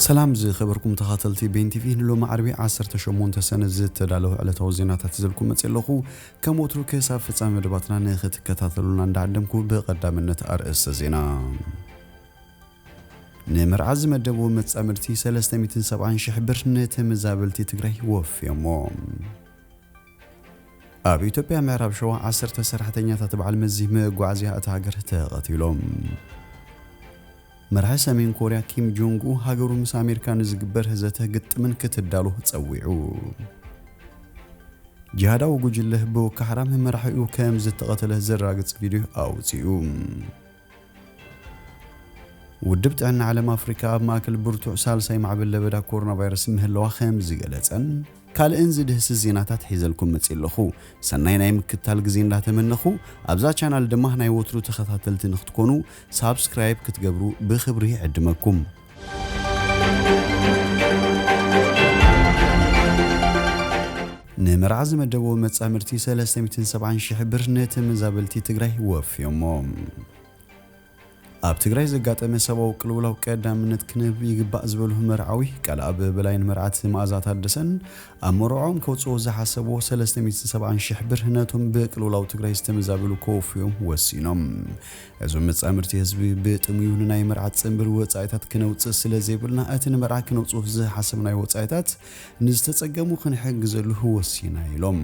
ሰላም ዝኸበርኩም ተኻተልቲ ቤን ቲቪ፣ ንሎሚ ዓርቢ ዓሰርተ ሸሞንተ ሰነ ዝተዳለወ ዕለታዊ ዜናታት ሒዘልኩም መጽእ ኣለኹ። ከም ወትሩ ክሳብ ፍጻሜ መደባትና ንኽትከታተሉና እንዳዓደምኩ ብቐዳምነት ኣርእስተ ዜና። ንመርዓ ዝመደቡ መጻምድቲ ሰለስተ ሚእትን ሰብዓን ሽሕ ብር ንተመዛበልቲ ትግራይ ወፍዮሞ። ኣብ ኢትዮጵያ ምዕራብ ሸዋ ዓሰርተ ሰራሕተኛታት በዓል መዚ መጓዓዝያ እታ ሃገር ተቐቲሎም። መራሒ ሰሜን ኮርያ ኪም ጆንግ ኡ ሃገሩ ምስ ኣሜሪካ ንዝግበር ዘተ ግጥምን ክትዳሎ ጸዊዑ። ጂሃዳዊ ጉጅለ ቦኮ ሓራም መራሒኡ ከም ዝተቐተለ ዘረጋግጽ ቪድዮ ኣውጺኡ። ውድብ ጥዕና ዓለም ኣፍሪካ ኣብ ማእከል ብርቱዕ ሳልሳይ ማዕበል ለበዳ ኮሮና ቫይረስ ምህላዋ ከም ዝገለጸን ካልእን ዝድህስስ ዜናታት ሒዘልኩም መጽእ ኣለኹ። ሰናይ ናይ ምክታል ግዜ እንዳተመነኹ፣ ኣብዛ ቻናል ድማ ናይ ወትሩ ተኸታተልቲ ንክትኮኑ ሳብስክራይብ ክትገብሩ ብኽብሪ ይዕድመኩም። ንመርዓ ዝመደብዎ መጻምድቲ ሰለስተ ሚእትን ሰብዓን ሽሕ ብር ንተመዛበልቲ ትግራይ ወፍዮሞ። ኣብ ትግራይ ዘጋጠመ ሰብኣዊ ቅልውላው ቀዳምነት ክንህብ ይግባእ ዝበሉ መርዓዊ ቃልኣብ በላይን መርዓት መኣዛ ታደሰን ኣብ መርዖም ከውፅኦ ዝሓሰብዎ ሰለስተ ሚእትን ሰብዓን ሽሕ ብር ነቶም ብቅልውላው ትግራይ ዝተመዛበሉ ከወፍዮም ወሲኖም። እዞም መጻምድቲ ህዝቢ ብጥሙዩ ንናይ መርዓት ጽንብል ወጻኢታት ክነውፅእ ስለ ዘይብልና እቲ ንመርዓ ክነውፅኦ ዝሓሰብናዮ ወጻኢታት ንዝተጸገሙ ክንሕግዘሉ ወሲና ኢሎም።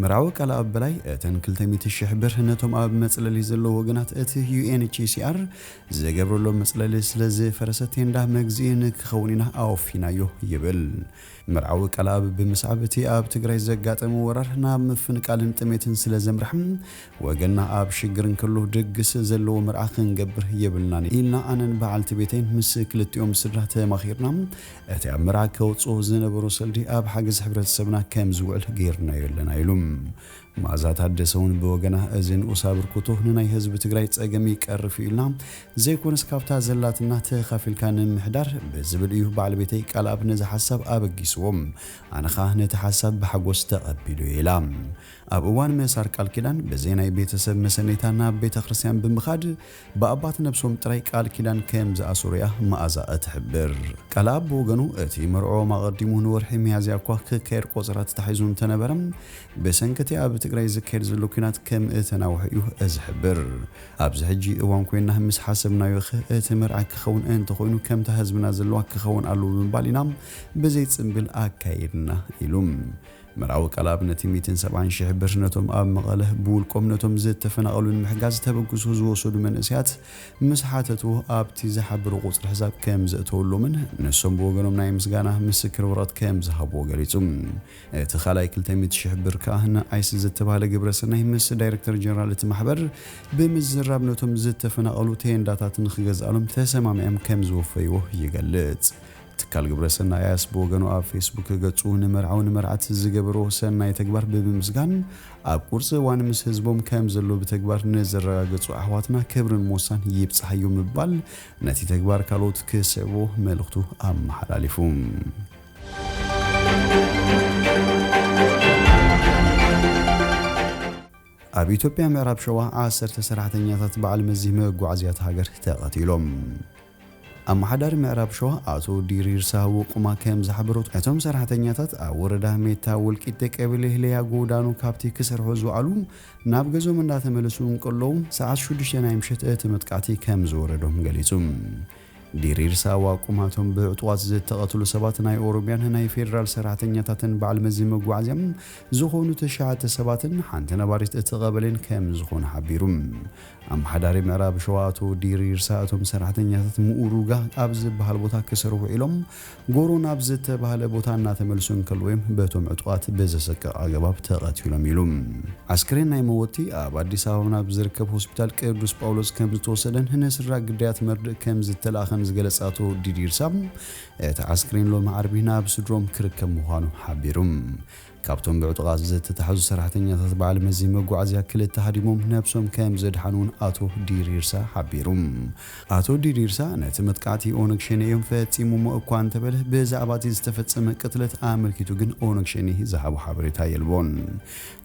መርዓዊ ቃልኣብ በላይ እተን ክልተ ሚእቲ ሽሕ ብር ነቶም ኣብ መጽለሊ ዘለዉ ወገናት እቲ ዩ ኤን ኤች ሲ ኣር ዝገብረሎም መጽለሊ ስለ ዝፈረሰ ቴንዳ መግዝኢ ንክኸውን ኢና ኣወፊናዮ ይብል። መርዓዊ ቃልኣብ ብምስዓብ እቲ ኣብ ትግራይ ዘጋጠመ ወራር ናብ ምፍንቃልን ጥሜትን ስለ ዘምርሕ ወገንና ኣብ ሽግር እንከሎ ድግስ ዘለዎ መርዓ ክንገብር የብልናን ኢልና ኣነን በዓልቲ ቤተይን ምስ ክልቲኦም ስድራ ተማኺርና እቲ ኣብ መርዓ ከውፅኦ ዝነበሮ ሰልዲ ኣብ ሓገዝ ሕብረተሰብና ከም ዝውዕል ገይርናዮ ኣለና ኢሉ። መኣዛ ታደሰ እውን ብወገና እዚ ንኡስ ኣበርክቶ ንናይ ህዝቢ ትግራይ ጸገም ይቀርፍ እዩ ኢልና ዘይኮነስ ካብታ ዘላትና ተኻፊልካ ንምሕዳር ብዝብል እዩ በዓል ቤተይ ቃልኣብ ነዚ ሓሳብ ኣበጊስዎ። ኣነ ኸኣ ነቲ ሓሳብ ብሓጎስ ተቐቢሉ ኢላ። ኣብ እዋን ምእሳር ቃል ኪዳን ብዘይ ናይ ቤተሰብ መሰነይታ ናብ ቤተ ክርስቲያን ብምኻድ ብኣባት ነብሶም ጥራይ ቃል ኪዳን ከም ዝኣሰሩ እያ መኣዛ እትሕብር። ቃልኣብ ብወገኑ እቲ መርዕኦም ኣቐዲሙ ንወርሒ ሚያዝያ እኳ ክካየድ ቆጸራ ተታሒዙ እንተነበረ ብሰንኪ እቲ ኣብ ትግራይ ዝካየድ ዘሎ ኲናት ከም እተናውሐ እዩ ዝሕብር። ኣብዚ ሕጂ እዋን ኮይንና ምስ ሓሰብናዮ ኸ እቲ መርዓ ክኸውን እንተኾይኑ ከምታ ህዝብና ዘለዋ ክኸውን ኣለዎ ብምባል ኢና ብዘይ ጽንብል ኣካይድና ኢሉ። መርዓዊ ቃልኣብ ነቲ ሚእትን ሰብዓን ሽሕ ብር ነቶም ኣብ መቐለ ብውልቆም ነቶም ዝተፈናቐሉ ንምሕጋዝ ተበግሶ ዝወሰዱ መንእሰያት ምስ ሓተትዎ ኣብቲ ዝሓበሩ ቁጽሪ ሕሳብ ከም ዘእተወሎምን ንሶም ብወገኖም ናይ ምስጋና ምስክር ወረቐት ከም ዝሃብዎ ገሊጹ። እቲ ካልኣይ ክልተ ሚእቲ ሽሕ ብር ከኣ ንኣይስ ዝተባህለ ግብረ ሰናይ ምስ ዳይሬክተር ጀነራል እቲ ማሕበር ብምዝራብ ነቶም ዝተፈናቐሉ ቴንዳታት ንክገዝኣሎም ተሰማሚዖም ከም ዝወፈይዎ ይገልጽ። ትካል ግብረ ሰናይ ኣያስ ብወገኑ ኣብ ፌስቡክ ገጹ ንመርዓዊ ንመርዓት ዝገበሮ ሰናይ ተግባር ብምምስጋን ኣብ ቁርፂ እዋን ምስ ህዝቦም ከም ዘሎ ብተግባር ንዘረጋገጹ ኣሕዋትና ክብርን ሞሳን ይብጻሕዩ ምባል ነቲ ተግባር ካልኦት ክስዕቦ መልእኽቱ ኣመሓላሊፉ። ኣብ ኢትዮጵያ ምዕራብ ሸዋ ዓሰርተ ሰራሕተኛታት በዓል መዚ መጓዓዝያ እታ ሃገር ተቐቲሎም። ኣመሓዳሪ ምዕራብ ሸዋ ኣቶ ዲሪርሳ ውቁማ ከም ዝሓበሮ እቶም ሰራሕተኛታት ኣብ ወረዳ ሜታ ወልቂጤ ቀበሌ ህለያ ጎዳኑ ካብቲ ክሰርሑ ዝውዓሉ ናብ ገዝኦም እንዳተመለሱ እንከለዉ ሰዓት ሽዱሽተ ናይ ምሸት እቲ መጥቃዕቲ ከም ዝወረዶም ገሊጹ። ዲሪርሳ ዋቁማቶም ብዕጡቓት ዝተቐትሉ ሰባት ናይ ኦሮሚያን ናይ ፌዴራል ሰራሕተኛታትን በዓል መዚ መጓዓዝያ ዝኾኑ ትሽዓተ ሰባትን ሓንቲ ነባሪት እቲ ቀበሌን ከም ዝኾኑ ሓቢሩ። ኣመሓዳሪ ምዕራብ ሸዋ ኣቶ ዲሪርሳ እቶም ሰራሕተኛታት ምኡሩጋ ኣብ ዝበሃል ቦታ ክሰርሑ ኢሎም ጎሮ ናብ ዝተባህለ ቦታ እናተመልሱ እንከለዉ እዮም በቶም ዕጡቓት ብዘሰቅቕ ኣገባብ ተቐቲሎም ኢሉ። ኣስክሬን ናይ መወቲ ኣብ ኣዲስ ኣበባ ናብ ዝርከብ ሆስፒታል ቅዱስ ጳውሎስ ከም ዝተወሰደን ንስድራ ግዳያት መርድእ ከም ዝተላእኸን ዝገለጸ ኣቶ ዲዲርሳ፣ እቲ ኣስክሬን ሎሚ ዓርቢ ናብ ስድሮም ክርከብ ምዃኑ ሓቢሩ። ካብቶም ብዕጡቓት ዝተታሕዙ ሰራሕተኛታት በዓል መዚ መጓዓዝያ ክልተ ሃዲሞም ነብሶም ከም ዘድሓኑን ኣቶ ዲሪርሳ ሓቢሩ። ኣቶ ዲሪርሳ ነቲ መጥቃዕቲ ኦነግ ሸኔ እዮም ፈጺሞሞ እኳ እንተበለ፣ ብዛዕባ እቲ ዝተፈጸመ ቅትለት ኣመልኪቱ ግን ኦነግ ሸኔ ዝሃቦ ሓበሬታ የልቦን።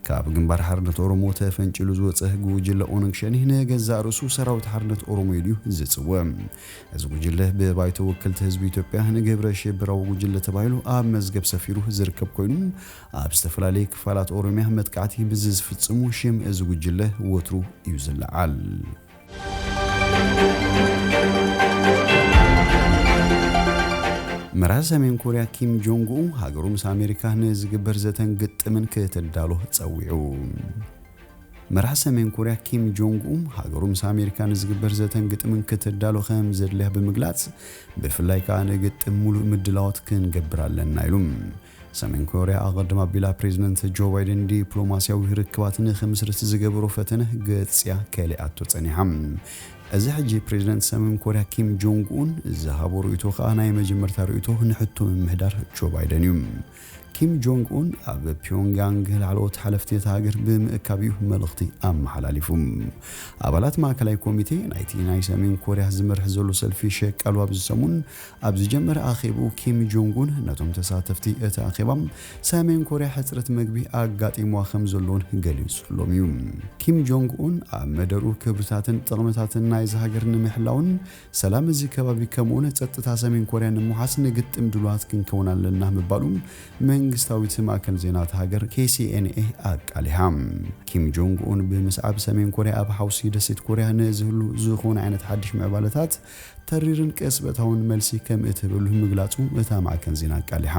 ካብ ግንባር ሓርነት ኦሮሞ ተፈንጭሉ ዝወጸ ጉጅለ ኦነግ ሸኔ ንገዛእ ርእሱ ሰራዊት ሓርነት ኦሮሞ ኢሉ እዩ ዝጽውዕ። እዚ ጉጅለ ብባይቶ ወከልቲ ህዝቢ ኢትዮጵያ ንግብረ ሽብራዊ ጉጅለ ተባሂሉ ኣብ መዝገብ ሰፊሩ ዝርከብ ኮይኑ፣ ኣብ ዝተፈላለዩ ክፋላት ኦሮሚያ መጥቃዕቲ ብዝፍጽሙ ሽም እዚ ጉጅለ ወትሩ እዩ ዝለዓል። መራሒ ሰሜን ኮርያ ኪም ጆንግ ኡ ሃገሩ ምስ ኣሜሪካ ንዝግበር ዘተን ግጥምን ክትዳሎ ጸዊዑ። መራሒ ሰሜን ኮርያ ኪም ጆንግ ኡ ሃገሩ ምስ ኣሜሪካ ንዝግበር ዘተን ግጥምን ክትዳሎ ከም ዘድልያ ብምግላጽ፣ ብፍላይ ከኣ ንግጥም ሙሉእ ምድላዋት ክንገብር ኣለና ኢሉ። ሰሜን ኮርያ ኣቐድም ኣቢላ ፕሬዝደንት ጆ ባይደን ዲፕሎማስያዊ ርክባት ንኽምስርት ዝገበሮ ፈተነ ገጽያ ከሊኣቶ ጸኒሓ። እዚ ሕጂ ፕሬዝደንት ሰሜን ኮርያ ኪም ጆንግ ኡን ዝሃቦ ርእይቶ ከኣ ናይ መጀመርታ ርእይቶ ንሕቶ ምምሕዳር ጆ ባይደን እዩ። ኪም ጆንግ ኡን ኣብ ፒዮንግያንግ ላዕለዎት ሓለፍቲ እታ ሃገር ብምእካብ እዩ መልእኽቲ ኣመሓላሊፉ። ኣባላት ማእከላይ ኮሚቴ ናይቲ ናይ ሰሜን ኮርያ ዝመርሕ ዘሎ ሰልፊ ሸቃሉ ኣብዚ ሰሙን ኣብ ዝጀመረ ኣኼብኡ ኪም ጆንግ ኡን ነቶም ተሳተፍቲ እቲ ኣኼባ ሰሜን ኮርያ ሕጽረት መግቢ ኣጋጢምዋ ከም ዘሎን ገሊጹሎም እዩ። ኪም ጆንግ ኡን ኣብ መደርኡ ክብርታትን ጥቕምታትን ናይዚ ሃገር ንምሕላውን ሰላም እዚ ከባቢ ከምኡውን ጸጥታ ሰሜን ኮርያ ንምውሓስ ንግጥም ድሉዋት ክንከውን ኣለና ምባሉ መንግስታዊት ማእከል ዜና እታ ሃገር ኬ ሲ ኤን ኤ ኣቃሊሓ። ኪም ጆንግ ኡን ብምስዓብ ሰሜን ኮርያ ኣብ ሓውሲ ደሴት ኮርያ ንዝህሉ ዝኾነ ዓይነት ሓድሽ ምዕባለታት ተሪርን ቅጽበታውን መልሲ ከም እትህበሉ ምግላጹ እታ ማዕከን ዜና ኣቃሊሓ።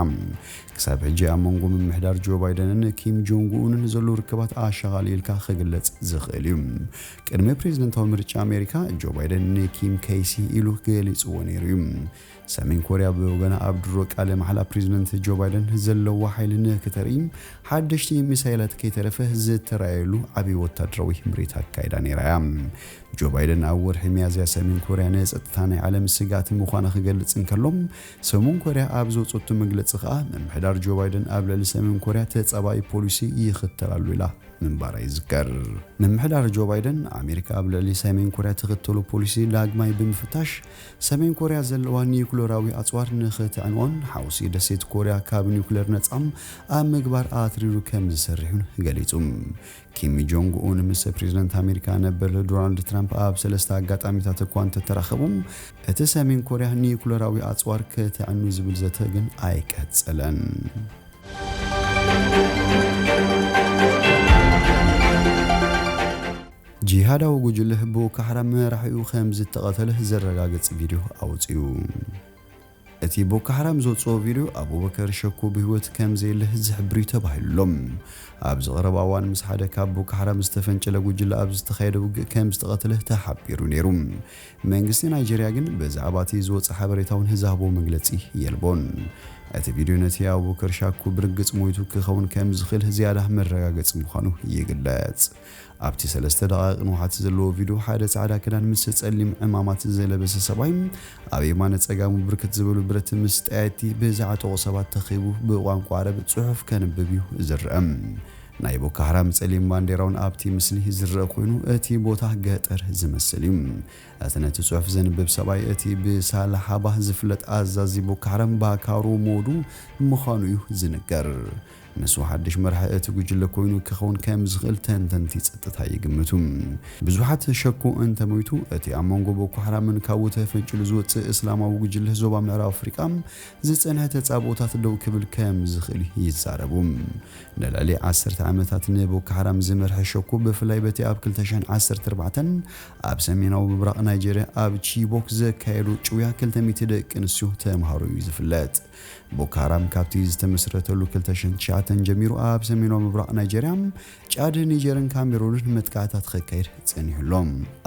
ክሳብ ሕጂ ኣብ መንጎ ምምሕዳር ጆ ባይደንን ኪም ጆንግ ኡንን ዘሎ ርክባት ኣሻቓሊ ኢልካ ክግለጽ ዝኽእል እዩ። ቅድሚ ፕሬዝደንታዊ ምርጫ ኣሜሪካ ጆ ባይደን ንኪም ኬሲ ኢሉ ገሊጽዎ ነይሩ እዩ። ሰሜን ኮርያ ብወገና ኣብ ድሮ ቃለ ማሕላ ፕሬዝደንት ጆ ባይደን ዘለዋ ሓይሊ ንክተርኢ ሓደሽቲ ሚሳይላት ከይተረፈ ዝተራየሉ ዓብዪ ወታደራዊ ምሬት ኣካይዳ ነይራ እያ። ጆ ባይደን ኣብ ወርሒ ሚያዝያ ሰሜን ኮርያ ንጸጥታ ናይ ዓለም ስጋት ምዃና ክገልጽ እንከሎ፣ ሰሜን ኮርያ ኣብ ዘውጸቱ መግለጺ ከኣ ምምሕዳር ጆ ባይደን ኣብ ልዕሊ ሰሜን ኮርያ ተጻባኢ ፖሊሲ ይኽተል ኣሎ ኢላ ምንባራ ይዝከር። ምምሕዳር ጆ ባይደን ኣሜሪካ ኣብ ልዕሊ ሰሜን ኮርያ ትኽተሎ ፖሊሲ ዳግማይ ብምፍታሽ ሰሜን ኮርያ ዘለዋ ኒውክለራዊ ኣጽዋር ንኽትዕንዎን ሓውሲ ደሴት ኮርያ ካብ ኒውክለር ነጻ ኣብ ምግባር ኣትሪሩ ከም ዝሰርሕን ገሊጹ። ኪም ጆንግ ኡን ምስ ፕሬዝደንት ኣሜሪካ ነበር ዶናልድ ትራምፕ ኣብ ሰለስተ ኣጋጣሚታት እኳ እንተተራኸቡ፣ እቲ ሰሜን ኮርያ ኒውክለራዊ ኣጽዋር ከተዕኑ ዝብል ዘተ ግን ኣይቀጸለን። ጂሃዳዊ ጉጅለ ቦኮ ሓራም መራሒኡ ከም ዝተቐተለ ዘረጋግጽ ቪድዮ ኣውጺኡ። እቲ ቦኮ ሓራም ዘውጽኦ ቪድዮ ኣቡበከር ሸኮ ብህይወት ከም ዘየለ ዝሕብር እዩ ተባሂሉ ኣሎ። ኣብዚ ቀረባ እዋን ምስ ሓደ ካብ ቦኮ ሓራም ዝተፈንጨለ ጉጅለ ኣብ ዝተኻየደ ውግእ ከም ዝተቐተለ ተሓቢሩ ነይሩ። መንግስቲ ናይጄርያ ግን ብዛዕባ እቲ ዝወጸ ሓበሬታ እውን ዝሃቦ መግለጺ የልቦን። እቲ ቪድዮ ነቲ ኣቡበከር ሻኩ ብርግጽ ሞይቱ ክኸውን ከም ዝኽእል ዝያዳ መረጋገጺ ምዃኑ ይግለጽ። ኣብቲ ሰለስተ ደቓይቕ ንውሓት ዘለዎ ቪድዮ፣ ሓደ ጻዕዳ ክዳን ምስ ጸሊም ዕማማት ዝለበሰ ሰብኣይ፣ ኣብ የማነ ጸጋሙ ብርክት ዝበሉ ብረት ምስ ጠያይቲ ብዝዓጠቑ ሰባት ተኸቢቡ ብቋንቋ ዓረብ ጽሑፍ ከንብብ እዩ ዝረአ። ናይ ቦኮ ሓራም ጸሊም ባንዴራውን ኣብቲ ምስሊ ዝረአ ኮይኑ፣ እቲ ቦታ ገጠር ዝመስል እዩ። እቲ ነቲ ጽሑፍ ዘንብብ ሰብኣይ፣ እቲ ብሳላ ሓባህ ዝፍለጥ ኣዛዚ ቦኮ ሓራም ባካሩ ሞዱ ምዃኑ እዩ ዝንገር። ንሱ ሓድሽ መራሒ እቲ ጉጅለ ኮይኑ ክኸውን ከም ዝኽእል ተንተንቲ ጸጥታ ይግምቱ። ብዙሓት ሸኩ እንተሞይቱ፣ እቲ ኣብ መንጎ ቦኮ ሓራምን ካብኡ ተፈንጭሉ ዝወጽእ እስላማዊ ጉጅለ ዞባ ምዕራብ ኣፍሪቃ ዝጸንሐ ተጻብኦታት ደው ክብል ከም ዝኽእል ይዛረቡ። ንልዕሊ ዓሰርተ ዓመታት ንቦኮ ሓራም ዝመርሐ ሸኩ፣ ብፍላይ በቲ ኣብ ክልተ ሽሕን ዓሰርተ ኣርባዕተን ኣብ ሰሜናዊ ምብራቕ ናይጄርያ ኣብ ቺቦክ ዘካየዶ ጭውያ ክልተ ሚእቲ ደቂ ኣንስትዮ ተምሃሮ እዩ ዝፍለጥ። ቦኮ ሓራም ካብቲ ዝተመስረተሉ ክልተ ሽሕን ትሽዓተን ጀሚሩ ኣብ ሰሜናዊ ምብራቕ ናይጄርያ፣ ጫድ፣ ኒጀርን ካሜሩንን መጥቃዕታት ክካየድ ጸኒሑ ኣሎ።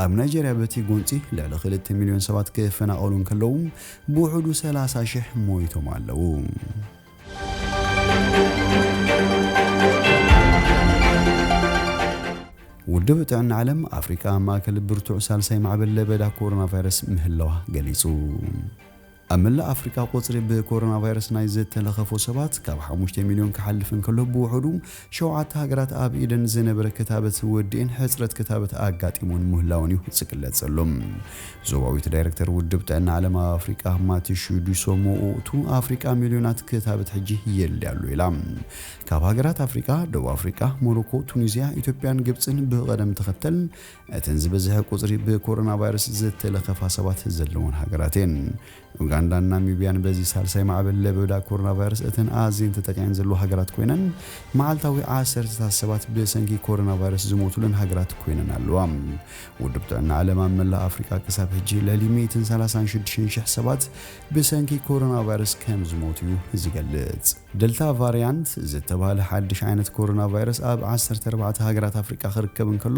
ኣብ ናይጄርያ በቲ ጎንጺ ልዕሊ ክልተ ሚልዮን ሰባት ክፈናቐሉ እንከለዉ፣ ብውሕዱ ሰላሳ ሽሕ ሞይቶም ኣለዉ። ውድብ ጥዕና ዓለም ኣፍሪቃ ኣብ ማእከል ብርቱዕ ሳልሳይ ማዕበል ለበዳ ኮሮና ቫይረስ ምህላዋ ገሊጹ። ኣብ መላእ ኣፍሪቃ ቁጽሪ ብኮሮና ቫይረስ ናይ ዝተለኸፎ ሰባት ካብ ሓሙሽተ ሚልዮን ክሓልፍ እንከሎ፣ ብውሑዱ ሸውዓተ ሃገራት ኣብ ኢደን ዝነበረ ክታበት ወዲኤን ሕጽረት ክታበት ኣጋጢሞን ምህላውን እዩ ዝግለጽ ዘሎ። ዞባዊት ዳይሬክተር ውድብ ጥዕና ዓለም ኣብ ኣፍሪቃ ማቲሹ ዱሶሞ ኡቱ፣ ኣፍሪቃ ሚልዮናት ክታበት ሕጂ የድልያ ኣሎ ኢላ። ካብ ሃገራት ኣፍሪቃ፣ ደቡብ ኣፍሪቃ፣ ሞሮኮ፣ ቱኒዝያ፣ ኢትዮጵያን ግብጽን ብቐደም ተኸተል እተን ዝበዝሐ ቁጽሪ ብኮሮና ቫይረስ ዝተለኸፋ ሰባት ዘለወን ሃገራት እየን። ኡጋንዳን ናሚብያን በዚ ሳልሳይ ማዕበል ለበዳ ኮሮና ቫይረስ እተን ኣዝየን ተጠቂዐን ዘለዋ ሃገራት ኮይነን፣ መዓልታዊ ዓሰርተታት ሰባት ብሰንኪ ኮሮና ቫይረስ ዝሞቱለን ሃገራት ኮይነን ኣለዋ። ውድብ ጥዕና ዓለም ኣብ መላእ ኣፍሪቃ ክሳብ ሕጂ ልዕሊ ሚእትን ሰላሳን ሽዱሽተን ሽሕ ሰባት ብሰንኪ ኮሮና ቫይረስ ከም ዝሞቱ እዩ ዝገልጽ። ደልታ ቫርያንት ዝተባህለ ሓድሽ ዓይነት ኮሮና ቫይረስ ኣብ ዓሰርተ ኣርባዕተ ሃገራት ኣፍሪቃ ክርከብ እንከሎ፣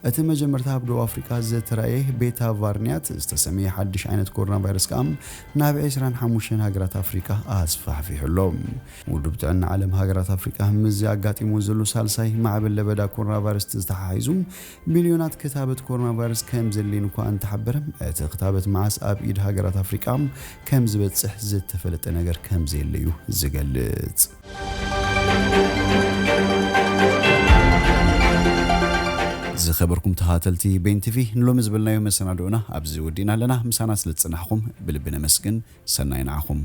እቲ መጀመርታ ኣብ ደቡብ ኣፍሪቃ ዝተራእየ ቤታ ቫርያንት ዝተሰመየ ሓድሽ ዓይነት ኮሮና ቫይረስ ከኣ ናብ ዕስራን ሓሙሽተን ሃገራት ኣፍሪቃ ኣስፋሕፊሑ ኣሎ። ውድብ ጥዕና ዓለም ሃገራት ኣፍሪቃ ምስዚ ኣጋጢሙ ዘሎ ሳልሳይ ማዕበል ለበዳ ኮሮና ቫይረስ ዝተሓሒዙ ሚልዮናት ክታበት ኮሮና ቫይረስ ከም ዘድልየን እኳ እንተሓበረ፣ እቲ ክታበት መዓስ ኣብ ኢድ ሃገራት ኣፍሪቃ ከም ዝበጽሕ ዝተፈለጠ ነገር ከም ዘየለ እዩ ዝገልጽ። ዝኸበርኩም ተኸታተልቲ ቤን ቲቪ፣ ንሎሚ ዝበልናዮ መሰናድኦና ኣብዚ ወዲእና ኣለና። ምሳና ስለ ዝጸናሕኩም ብልቢ ነመስግን። ሰናይ ንዓኹም።